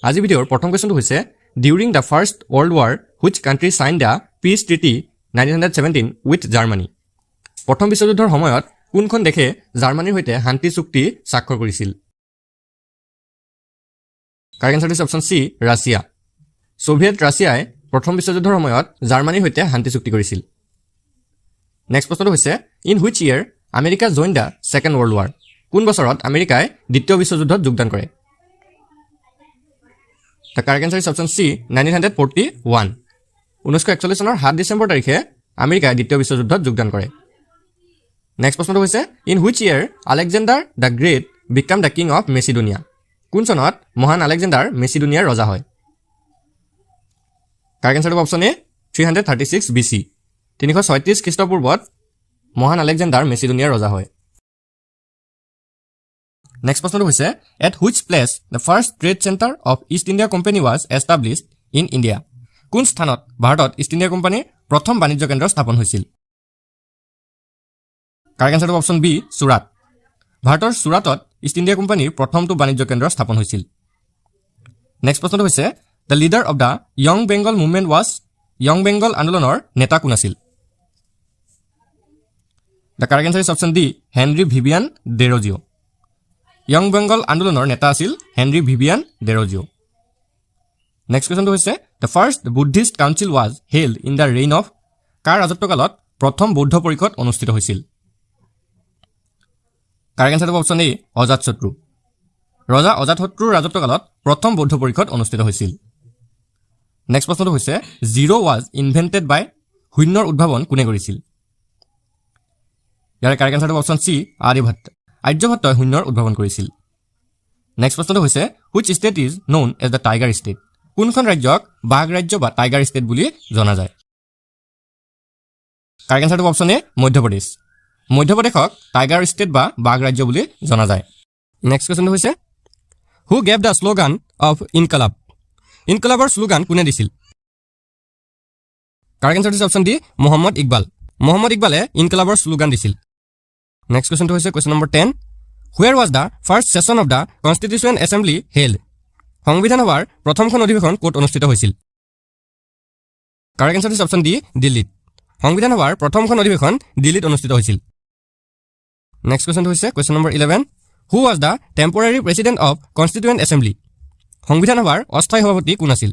আজি ভিডিঅ'ৰ প্ৰথম কুৱেশ্যনটো হৈছে, during the First World War, which country sign the peace treaty 1917 with Germany? প্ৰথম বিশ্বযুদ্ধৰ সময়ত কোনখন দেশে জাৰ্মানীৰ সৈতে শান্তি চুক্তি স্বাক্ষৰ কৰিছিল? কাৰেক্ট এনচাৰটো হৈছে অপশ্যন চি, ৰাছিয়া। ছোভিয়েট ৰাছিয়াই প্ৰথম বিশ্বযুদ্ধৰ সময়ত জাৰ্মানীৰ সৈতে শান্তি চুক্তি কৰিছিল। নেক্সট প্ৰশ্নটো হৈছে, in which year America join the Second World War? কোন বছৰত আমেৰিকাই দ্বিতীয় বিশ্বযুদ্ধত যোগদান কৰে? The correct answer is option C, 1941. 1941 চনৰ 7 ডিচেম্বৰ তাৰিখে আমেৰিকাই দ্বিতীয় বিশ্বযুদ্ধত যোগদান কৰে। নেক্সট প্ৰশ্নটো হৈছে, in which year Alexander the Great become the king of Macedonia? কোন চনত মহান আলেকজেণ্ডাৰ মেচিডোনিয়াৰ ৰজা হয়? কাৰেক্ট এনচাৰটো option A, 336 BC. 336 খ্ৰীষ্টপূৰ্বত মহান আলেকজেণ্ডাৰ মেচিডোনিয়াৰ ৰজা হয়। নেক্সট প্ৰশ্নটো হৈছে, at which place the first trade centre of East India Company was established in India? কোন স্থানত ভাৰতত ইষ্ট ইণ্ডিয়া কোম্পানীৰ প্ৰথম বাণিজ্য কেন্দ্ৰ স্থাপন হৈছিল? কাৰেক্ট এনচাৰটো অপশ্যন বি, চুৰাট। ভাৰতৰ চুৰাটত ইষ্ট ইণ্ডিয়া কোম্পানীৰ প্ৰথমটো বাণিজ্য কেন্দ্ৰ স্থাপন হৈছিল। নেক্সট প্ৰশ্নটো হৈছে, the leader of the Young Bengal Movement was? Young Bengal আন্দোলনৰ নেতা কোন আছিল? The correct answer is option D, Henry Vivian Derozio. Young Bengal আন্দোলনৰ নেতা আছিল হেনৰি ভিভিয়ান ডেৰজিঅ'। নেক্সট কুৱেশ্যনটো হৈছে, the first Buddhist council was held in the reign of? কাৰ ৰাজত্বকালত প্ৰথম বৌদ্ধ পৰিষদ অনুষ্ঠিত হৈছিল? কাৰেক্ট এনচাৰটো অপশ্যন এ, অজাতশত্ৰু। ৰজা অজাতশত্ৰুৰ ৰাজত্বকালত প্ৰথম বৌদ্ধ পৰিষদ অনুষ্ঠিত হৈছিল। নেক্সট প্ৰশ্নটো হৈছে, zero was invented by? শূন্যৰ উদ্ভাৱন কোনে কৰিছিল? ইয়াৰ কাৰেক্ট এনচাৰটো অপশ্যন চি, আৰ্যভট্ট। আৰ্যভট্টই শূন্যৰ উদ্ভাৱন কৰিছিল। নেক্সট প্ৰশ্নটো হৈছে, which state is known as the tiger state? কোনখন ৰাজ্যক বাঘ ৰাজ্য বা টাইগাৰ ষ্টেট বুলি জনা যায়? কাৰেক্ট এনচাৰটো অপশ্যন এ, মধ্যপ্ৰদেশ। মধ্যপ্ৰদেশক টাইগাৰ ষ্টেট বা বাঘ ৰাজ্য বুলি জনা যায়। নেক্সট কুৱেশ্যনটো হৈছে, who gave the slogan of Inquilab? ইনকলাবৰ slogan কোনে দিছিল? কাৰেক্ট এনচাৰটো হৈছে অপশ্যন ডি, মহম্মদ ইকবাল। মহম্মদ ইকবালে ইনকলাবৰ শ্লোগান দিছিল। নেক্সট কুৱেশ্যনটো হৈছে question number 10, where was the first session of the Constituent Assembly held? সংবিধান সভাৰ প্ৰথমখন অধিৱেশন ক'ত অনুষ্ঠিত হৈছিল? কাৰেক্ট এনচাৰটো হৈছে অপশ্যন ডি, দিল্লীত। সংবিধান সভাৰ প্ৰথমখন অধিৱেশন দিল্লীত অনুষ্ঠিত হৈছিল। নেক্সট কুৱেশ্যনটো হৈছে question number 11, who was the temporary president of Constituent Assembly? সংবিধান সভাৰ অস্থায়ী সভাপতি কোন আছিল?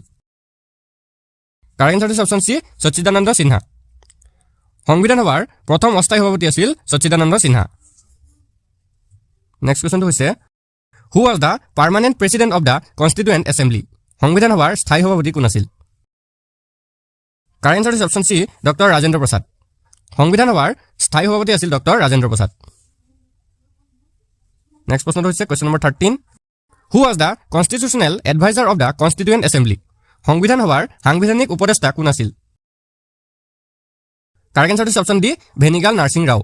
কাৰেক্ট এনচাৰটো হৈছে অপশ্যন চি, সচ্চিদানন্দ সিনহা। সংবিধান সভাৰ প্ৰথম অস্থায়ী সভাপতি আছিল সচ্চিদানন্দ সিনহা। নেক্সট কুৱেশ্যনটো হৈছে, who was the permanent president of the Constituent Assembly? সংবিধান সভাৰ স্থায়ী সভাপতি কোন আছিল? কাৰেক্ট এনচাৰ হৈছে option C, doctor Rajendra Prasad. সংবিধান সভাৰ স্থায়ী সভাপতি আছিল ডক্টৰ ৰাজেন্দ্ৰ প্ৰসাদ। নেক্সট প্ৰশ্নটো হৈছে question number 13, who was the constitutional adviser of the Constituent Assembly? সংবিধান সভাৰ সাংবিধানিক উপদেষ্টা কোন আছিল? কাৰেক্ট এনচাৰটো হৈছে অপশ্যন ডি, ভেনিগাল নাৰ্ছিং ৰাও।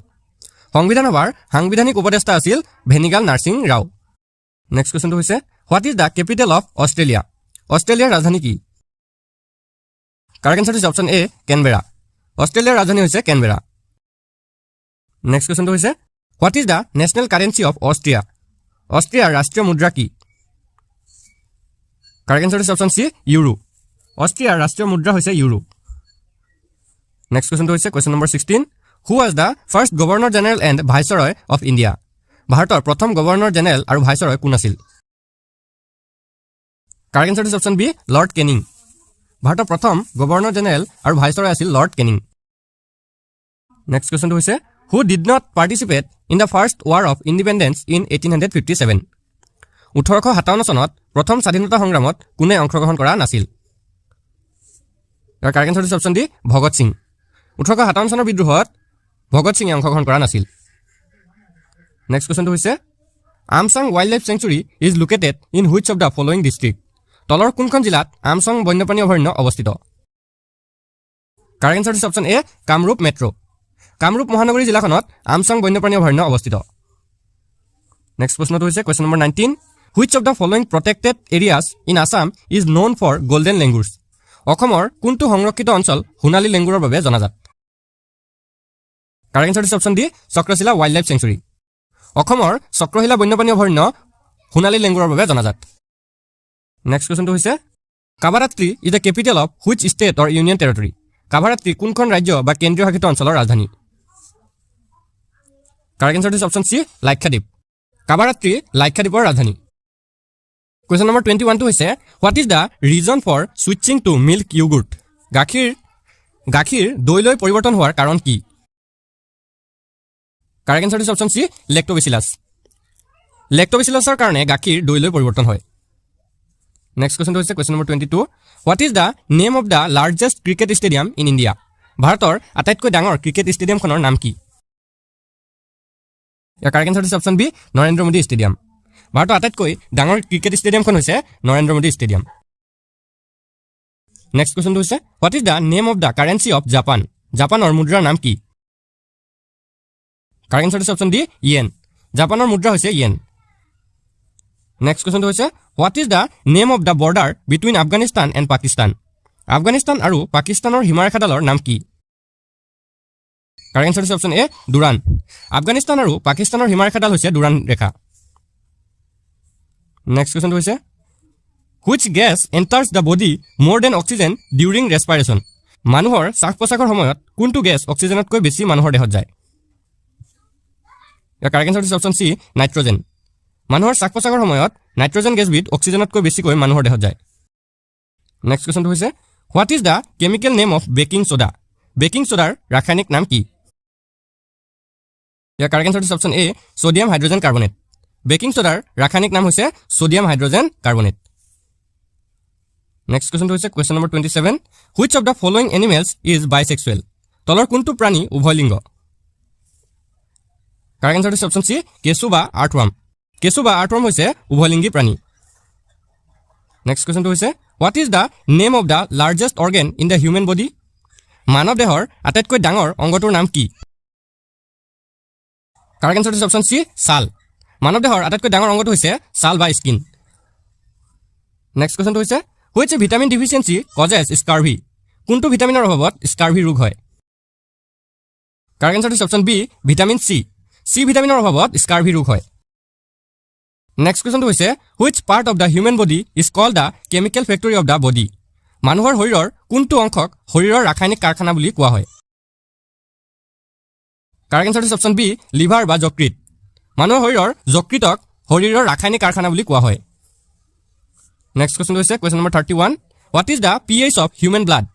সংবিধান সভাৰ সাংবিধানিক উপদেষ্টা আছিল ভেনিগাল নাৰ্ছিং ৰাও। নেক্সট কুৱেশ্যনটো হৈছে, what is the capital of Australia? অষ্ট্ৰেলিয়াৰ ৰাজধানী কি? কাৰেক্ট এনচাৰটো হৈছে অপশ্যন এ, কেনবেৰা। অষ্ট্ৰেলিয়াৰ ৰাজধানী হৈছে কেনবেৰা। নেক্সট কুৱেশ্যনটো হৈছে, what is the national currency of Austria? অষ্ট্ৰিয়াৰ ৰাষ্ট্ৰীয় মুদ্ৰা কি? কাৰেক্ট এনচাৰটো হৈছে অপশ্যন চি, ইউৰো। অষ্ট্ৰিয়াৰ ৰাষ্ট্ৰীয় মুদ্ৰা হৈছে ইউৰো। নেক্সট কুৱেশ্যনটো হৈছে question number 16, who was the first Governor General and Viceroy of India? ভাৰতৰ প্ৰথম গভৰ্ণৰ জেনেৰেল আৰু ভাইচৰয় কোন আছিল? কাৰেক্ট এনচাৰটো হৈছে অপশ্যন বি, লৰ্ড কেনিং। ভাৰতৰ প্ৰথম গভৰ্ণৰ জেনেৰেল আৰু ভাইচৰয় আছিল লৰ্ড কেনিং। নেক্সট কুৱেশ্যনটো হৈছে, who did not participate in the first war of independence in 1857? 1857 চনত প্ৰথম স্বাধীনতা সংগ্ৰামত কোনে অংশগ্ৰহণ কৰা নাছিল? ইয়াৰ কাৰেক্ট এনচাৰটো হৈছে অপশ্যন ডি, ভগত সিং। 1857 চনৰ বিদ্ৰোহত ভগত সিঙে অংশগ্ৰহণ কৰা নাছিল। নেক্সট কুৱেশ্যনটো হৈছে, Amchang Wildlife Sanctuary is located in which of the following district? তলৰ কোনখন জিলাত আমচাং বন্যপ্ৰাণী অভয়াৰণ্য অৱস্থিত? কাৰেক্ট এনচাৰটো হৈছে option A, Kamrup metro'. Kamrup মহানগৰী জিলাখনত আমচাং বন্যপ্ৰাণী অভয়াৰণ্য অৱস্থিত। নেক্সট প্ৰশ্নটো হৈছে question number 19, which of the following protected areas in Assam is known for golden langurs? অসমৰ কোনটো সংৰক্ষিত অঞ্চল সোণালী লেংগুৰৰ বাবে জনাজাত? কাৰেক্ট এনচাৰ হৈছে option D, Chakrashila wild life sanctuary. অসমৰ চক্ৰশিলা বন্যপ্ৰাণী অভয়াৰণ্য সোণালী লেংগুৰৰ বাবে জনাজাত। নেক্সট কুৱেশ্যনটো হৈছে, Kavaratti is the capital of which state or union territory? Kavaratti কোনখন ৰাজ্য বা কেন্দ্ৰীয় শাসিত অঞ্চলৰ ৰাজধানী? কাৰেক্ট এনচাৰটো হৈছে অপশ্যন চি, লাক্ষাদ্বীপ। কাভাৰাত্ৰি লাক্ষাদ্বীপৰ ৰাজধানী। কুৱেশ্যন নম্বৰ 21টো হৈছে, what is the reason for switching to milk yogurt? গাখীৰ দৈলৈ পৰিৱৰ্তন হোৱাৰ কাৰণ কি? কাৰেক্ট এনচাৰটো হৈছে অপশ্যন চি, লেক্টোবেচিলাছ। লেক্টোবেচিলাছৰ কাৰণে গাখীৰ দৈলৈ পৰিৱৰ্তন হয়। নেক্সট কুৱেশ্যনটো হৈছে question number 22, what is the name of the largest cricket stadium in India? ভাৰতৰ আটাইতকৈ ডাঙৰ ক্ৰিকেট ষ্টেডিয়ামখনৰ নাম কি? ইয়াৰ কাৰেক্ট এনচাৰটো হৈছে option B, Narendra Modi stadium. ভাৰতৰ আটাইতকৈ ডাঙৰ ক্ৰিকেট ষ্টেডিয়ামখন হৈছে নৰেন্দ্ৰ মোদী ষ্টেডিয়াম। নেক্সট কুৱেশ্যনটো হৈছে, what is the name of the currency of Japan? জাপানৰ মুদ্ৰাৰ নাম কি? কাৰেক্ট এনচাৰটো হৈছে অপশ্যন ডি, য়েন। জাপানৰ মুদ্ৰা হৈছে য়েন। নেক্সট কুৱেশ্যনটো হৈছে, what is the name of the border between Afghanistan and Pakistan? Afghanistan আৰু পাকিস্তানৰ সীমাৰেখাডালৰ নাম কি? কাৰেক্ট এনচাৰ হৈছে অপশ্যন এ, ডুৰাণ। আফগানিস্তান আৰু পাকিস্তানৰ সীমাৰেখাডাল হৈছে ডুৰাণ ৰেখা। নেক্সট কুৱেশ্যনটো হৈছে, which gas enters the body more than oxygen during respiration? মানুহৰ শ্বাস প্ৰশ্বাসৰ সময়ত কোনটো গেছ অক্সিজেনতকৈ বেছি মানুহৰ দেহত যায়? ইয়াৰ কাৰেক্ট এনচাৰটো হৈছে অপশ্যন চি, নাইট্ৰজেন। মানুহৰ শ্বাস প্ৰশ্বাসৰ সময়ত নাইট্ৰজেন গেছবিধ অক্সিজেনতকৈ বেছিকৈ মানুহৰ দেহত যায়। নেক্সট কুৱেশ্যনটো হৈছে, what is the chemical name of baking soda? Baking চ'ডাৰ ৰাসায়নিক নাম কি? ইয়াৰ কাৰেক্ট এনচাৰটো হৈছে option A, sodium hydrogen carbonate. Baking চ'ডাৰ ৰাসায়নিক নাম হৈছে ছ'ডিয়াম হাইড্ৰজেন কাৰ্বনেট। নেক্সট কুৱেশ্যনটো হৈছে question number 27, which of the following animals is bisexual? তলৰ কোনটো প্ৰাণী উভয়লিংগ? কাৰেক্ট এনচাৰটো হৈছে অপশ্যন চি, কেঁচু বা আৰ্থৱৰ্ম। কেঁচু বা আৰ্থৱৰ্ম হৈছে উভয়লিংগী প্ৰাণী। নেক্সট কুৱেশ্যনটো হৈছে, what is the name of the largest organ in the human body? মানৱ দেহৰ আটাইতকৈ ডাঙৰ অংগটোৰ নাম কি? কাৰেক্ট এনচাৰটো হৈছে অপশ্যন চি, ছাল। মানৱ দেহৰ আটাইতকৈ ডাঙৰ অংগটো হৈছে ছাল বা স্কিন। নেক্সট কুৱেশ্যনটো হৈছে, which vitamin deficiency causes scurvy? কোনটো ভিটামিনৰ অভাৱত স্কাৰ্ভি ৰোগ হয়? কাৰেক্ট এনচাৰটো হৈছে option B, vitamin C. C ভিটামিনৰ অভাৱত স্কাৰ্ভি ৰোগ হয়। নেক্সট কুৱেশ্যনটো হৈছে, which part of the human body is called the chemical factory of the body? মানুহৰ শৰীৰৰ কোনটো অংশক শৰীৰৰ ৰাসায়নিক কাৰখানা বুলি কোৱা হয়? কাৰেক্ট এনচাৰটো হৈছে অপশ্যন বি, লিভাৰ বা যকৃত। মানুহৰ শৰীৰৰ যকৃতক শৰীৰৰ ৰাসায়নিক কাৰখানা বুলি কোৱা হয়। নেক্সট কুৱেশ্যনটো হৈছে question number 31, what is the pH of human blood?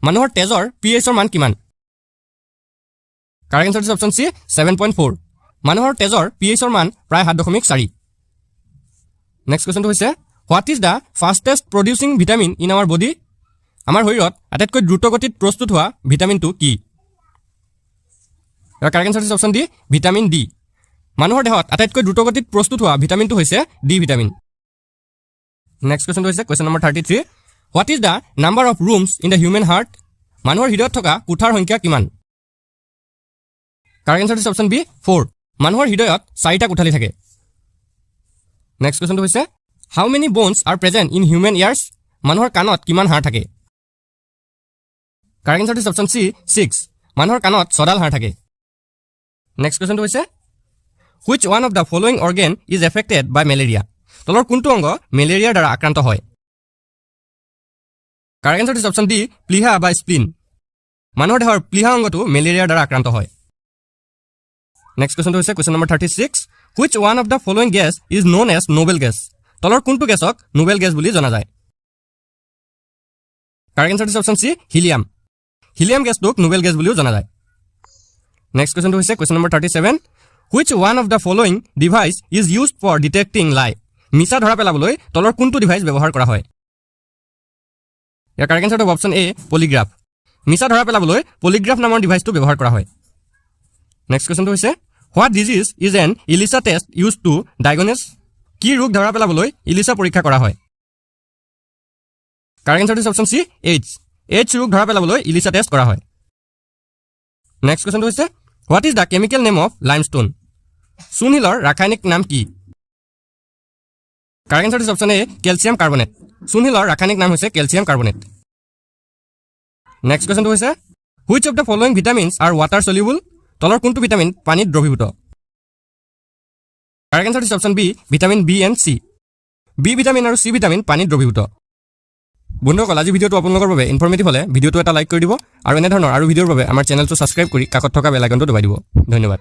মানুহৰ তেজৰ পি এইচৰ মান কিমান? কাৰেক্ট এনচাৰটো হৈছে অপশ্যন চি, 7.4। মানুহৰ তেজৰ পি এইচৰ মান প্ৰায় 7.4। নেক্সট কুৱেশ্যনটো হৈছে, what is the fastest producing vitamin in our body? আমাৰ শৰীৰত আটাইতকৈ দ্ৰুতগতিত প্ৰস্তুত হোৱা ভিটামিনটো কি? ইয়াৰ কাৰেক্ট এনচাৰ হৈছে অপশ্যন ডি, ভিটামিন ডি। মানুহৰ দেহত আটাইতকৈ দ্ৰুতগতিত প্ৰস্তুত হোৱা ভিটামিনটো হৈছে ডি ভিটামিন। নেক্সট কুৱেশ্যনটো হৈছে question number 33, what is the number of rooms in the human heart? মানুহৰ হৃদয়ত থকা কোঠাৰ সংখ্যা কিমান? কাৰেক্ট এনচাৰ হৈছে অপশ্যন বি, 4। মানুহৰ হৃদয়ত চাৰিটা কোঠালি থাকে। নেক্সট কুৱেশ্যনটো হৈছে, how many bones are present in human ears? মানুহৰ কাণত কিমান হাড় থাকে? কাৰেক্ট এনচাৰটো হৈছে অপশ্যন চি, 6। মানুহৰ কাণত ছডাল হাড় থাকে। নেক্সট কুৱেশ্যনটো হৈছে, which one of the following organ is affected by malaria? তলৰ কোনটো অংগ মেলেৰিয়াৰ দ্বাৰা আক্ৰান্ত হয়? কাৰেক্ট এনচাৰটো হৈছে অপশ্যন ডি, প্লিহা বা স্প্লিন। মানুহৰ দেহৰ প্লিহা অংগটো মেলেৰিয়াৰ দ্বাৰা আক্ৰান্ত হয়। নেক্সট কুৱেশ্যনটো হৈছে question number 36, which one of the following gas is known as noble gas? তলৰ কোনটো গেছক নোবেল গেছ বুলি জনা যায়? কাৰেক্ট এনচাৰটো হৈছে অপশ্যন চি, হিলিয়াম। হিলিয়াম গেছটোক নোবেল গেছ বুলিও জনা যায়। নেক্সট কুৱেশ্যনটো হৈছে question number 37, which one of the following device is used for detecting lie? মিছা ধৰা পেলাবলৈ তলৰ কোনটো ডিভাইচ ব্যৱহাৰ কৰা হয়? ইয়াৰ কাৰেক্ট এনচাৰটো হ'ব অপশ্যন এ, পলিগ্ৰাফ। মিছা ধৰা পেলাবলৈ পলিগ্ৰাফ নামৰ ডিভাইচটো ব্যৱহাৰ কৰা হয়। নেক্সট কুৱেশ্যনটো হৈছে, what disease is an ELISA test used to diagnose? কি ৰোগ ধৰা পেলাবলৈ ইলিচা পৰীক্ষা কৰা হয়? কাৰেক্ট এনচাৰটো হৈছে অপশ্যন চি, এইডছ। এইডছ ৰোগ ধৰা পেলাবলৈ ইলিচা টেষ্ট কৰা হয়। নেক্সট কুৱেশ্যনটো হৈছে, what is the chemical name of limestone? চূণশিলৰ ৰাসায়নিক নাম কি? কাৰেক্ট এনচাৰটো হৈছে অপশ্যন এ, কেলছিয়াম কাৰ্বনেট। চূণশিলৰ ৰাসায়নিক নাম হৈছে কেলছিয়াম কাৰ্বনেট। নেক্সট কুৱেশ্যনটো হৈছে, which of the following vitamins are water soluble? তলৰ কোনটো ভিটামিন পানীত দ্ৰৱীভূত? কাৰেক্ট এনচাৰটো হৈছে option B, vitamin B and C. B vitamin আৰু চি ভিটামিন পানীত দ্ৰৱীভূত। বন্ধুসকল, আজি ভিডিঅ'টো আপোনালোকৰ বাবে ইনফৰ্মেটিভ হ'লে ভিডিঅ'টো এটা লাইক কৰি দিব আৰু এনেধৰণৰ আৰু ভিডিঅ'ৰ বাবে আমাৰ চেনেলটো ছাবস্ক্ৰাইব কৰি কাষত থকা বেল আইকনটো দবাই দিব। ধন্যবাদ।